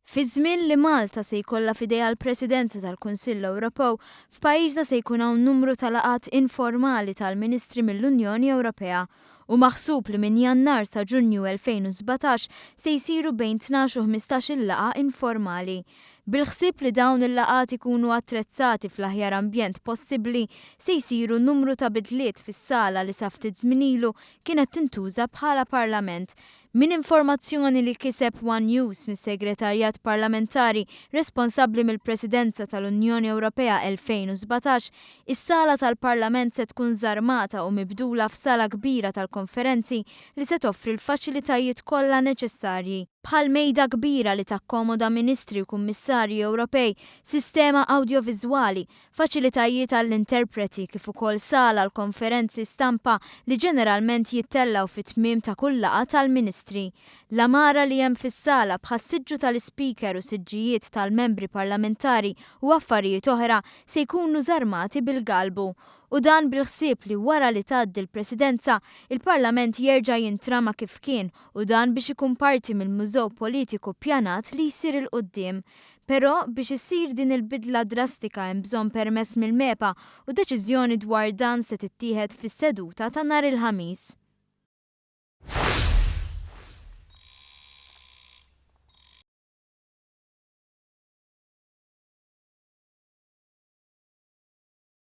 Fi żmien li Malta se jkollha f'idejha l-Presidenza tal-Kunsill Ewropew, f'pajjiżna se jkun hawn numru ta' laqgħat informali tal-Ministri mill-Unjoni Ewropea. Hu maħsub li minn Jannar sa Ġunju 2017 se jsiru bejn 12 u 15-il laqgħa informali. Bil-ħsieb li dawn il-laqgħat ikunu attrezzati fl-aħjar ambjent possibbli, se jsiru numru ta' bidliet fis-sala li sa ftit żmien ilu kienet tintuża bħala Parlament. Minn informazzjoni li kiseb one News mis-Segretarjat Parlamentari responsabbli mill-Presidenza tal-Unjoni Ewropea 2017, is-sala tal-Parlament se tkun żarmata u mibdula f'sala kbira tal-konferenzi li se toffri l-faċilitajiet kollha neċessarji, bħal mejda kbira li takkomoda Ministri u Kummissarji Ewropej, sistema awdjoviżwali, faċilitajiet għall-interpreti kif ukoll sala għall-konferenzi stampa li ġeneralment jittellgħu fit-tmiem ta' kull laqgħa tal-Ministri. L-għamara li hemm fis-sala bħas-siġġu tal-Ispeaker u siġġijiet tal-membri parlamentari u affarijiet oħra se jkunu żarmati bil-galbu. U dan bil-ħsieb li wara li tgħaddi l-Presidenza, il-Parlament jerġa' jintrama kif kien u dan biex ikun parti mill-mużew politiku ppjanat li jsir 'il quddiem. Però, biex issir din il-bidla drastika hemm bżonn permess mill-MEPA u deċiżjoni dwar dan se tittieħed fis-seduta ta' nhar il-Ħamis.